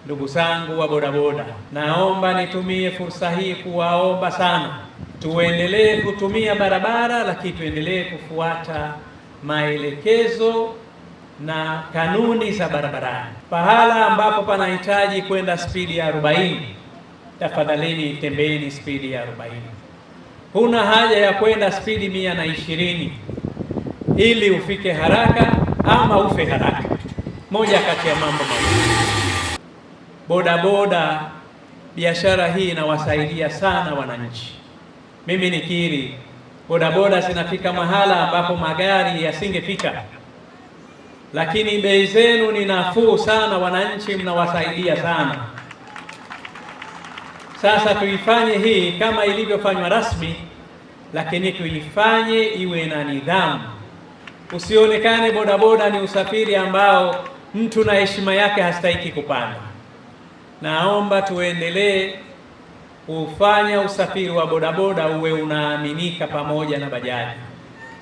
Ndugu zangu wa bodaboda, naomba nitumie fursa hii kuwaomba sana, tuendelee kutumia barabara, lakini tuendelee kufuata maelekezo na kanuni za barabarani. Pahala ambapo panahitaji kwenda spidi ya 40, tafadhalini tembeeni spidi ya 40. Huna haja ya kwenda spidi 120 ili ufike haraka ama ufe haraka. Moja kati ya mambo mawili. Bodaboda, biashara hii inawasaidia sana wananchi. Mimi nikiri, bodaboda zinafika mahala ambapo magari yasingefika, lakini bei zenu ni nafuu sana, wananchi mnawasaidia sana. Sasa tuifanye hii kama ilivyofanywa rasmi, lakini tuifanye iwe na nidhamu. Usionekane bodaboda ni usafiri ambao mtu na heshima yake hastahiki kupanda. Naomba tuendelee kufanya usafiri wa bodaboda uwe unaaminika pamoja na bajaji.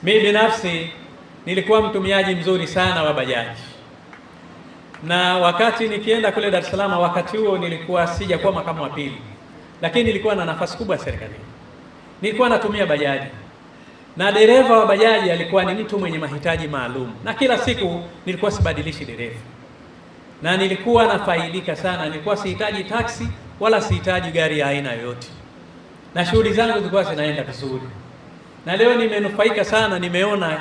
Mimi binafsi nilikuwa mtumiaji mzuri sana wa bajaji, na wakati nikienda kule Dar es Salaam, wakati huo nilikuwa sijakuwa makamu wa pili, lakini nilikuwa na nafasi kubwa serikalini. Nilikuwa natumia bajaji na dereva wa bajaji alikuwa ni mtu mwenye mahitaji maalum, na kila siku nilikuwa sibadilishi dereva, na nilikuwa nafaidika sana. Nilikuwa sihitaji taksi wala sihitaji gari ya aina yoyote, na shughuli zangu zilikuwa zinaenda vizuri. Na leo nimenufaika sana, nimeona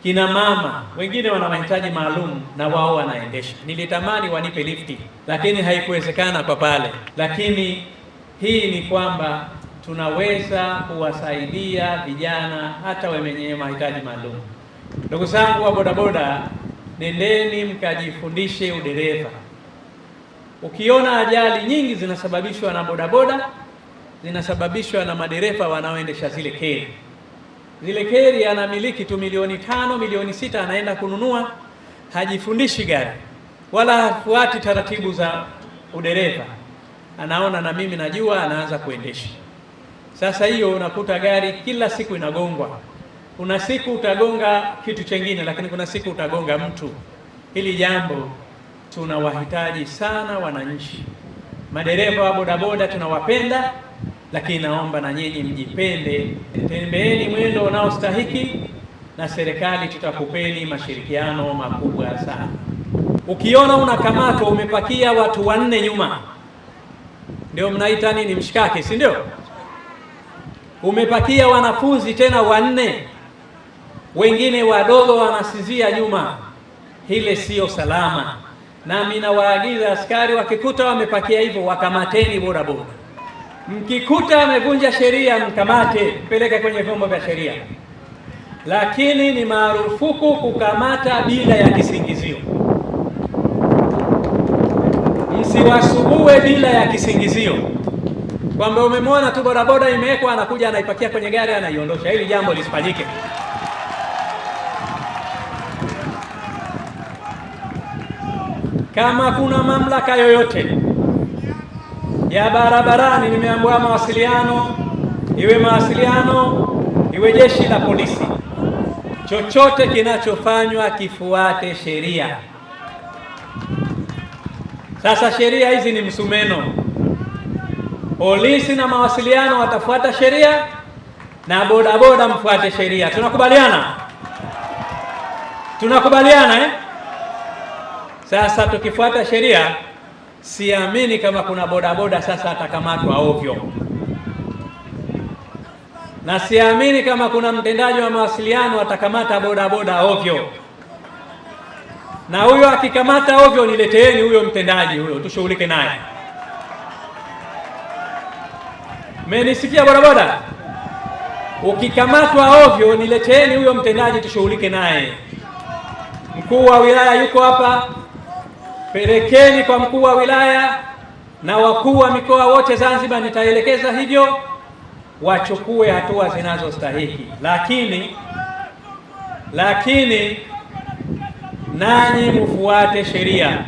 kina mama wengine wana mahitaji maalum na wao wanaendesha. Nilitamani wanipe lifti, lakini haikuwezekana kwa pale. Lakini hii ni kwamba tunaweza kuwasaidia vijana hata wenye mahitaji maalum. Ndugu zangu wa bodaboda, nendeni mkajifundishe udereva. Ukiona ajali nyingi zinasababishwa na bodaboda, zinasababishwa na madereva wanaoendesha zile keri. Zile keri anamiliki tu milioni 5, milioni 6, anaenda kununua, hajifundishi gari wala hafuati taratibu za udereva. Anaona na mimi najua, anaanza kuendesha. Sasa hiyo unakuta gari kila siku inagongwa. Kuna siku utagonga kitu chengine, lakini kuna siku utagonga mtu. Hili jambo tunawahitaji sana wananchi. Madereva wa bodaboda tunawapenda, lakini naomba na nyinyi mjipende, tembeeni mwendo unaostahiki, na serikali tutakupeni mashirikiano makubwa sana. Ukiona unakamatwa umepakia watu 4 nyuma, ndio mnaita nini, mshikaki, si ndio? Umepakia wanafunzi tena 4, wengine wadogo wanasinzia nyuma, hile sio salama. Na ninawaagiza askari wakikuta wamepakia hivyo, wakamateni bodaboda. Mkikuta amevunja sheria, mkamate, mpeleke kwenye vyombo vya sheria. Lakini ni marufuku kukamata bila ya kisingizio. Msiwasugue bila ya kisingizio, kwamba umemwona tu bodaboda imewekwa, anakuja anaipakia kwenye gari anaiondosha. Hili jambo lisifanyike. Kama kuna mamlaka yoyote ya barabarani, nimeambiwa mawasiliano, iwe mawasiliano, iwe jeshi la polisi, chochote kinachofanywa kifuate sheria. Sasa sheria hizi ni msumeno. Polisi na mawasiliano watafuata sheria na bodaboda mfuate sheria. Tunakubaliana? Tunakubaliana? Sasa tukifuata sheria, siamini kama kuna bodaboda sasa atakamatwa ovyo. Na siamini kama kuna mtendaji wa mawasiliano atakamata bodaboda ovyo. Na huyo akikamata ovyo, nileteeni huyo mtendaji huyo tushughulike naye. Mmenisikia bodaboda? Ukikamatwa ovyo, nileteeni huyo mtendaji tushughulike naye. Mkuu wa wilaya yuko hapa, pelekeni kwa mkuu wa wilaya na wakuu wa mikoa wote Zanzibar, nitaelekeza hivyo wachukue hatua zinazostahiki. Lakini nanyi mfuate sheria.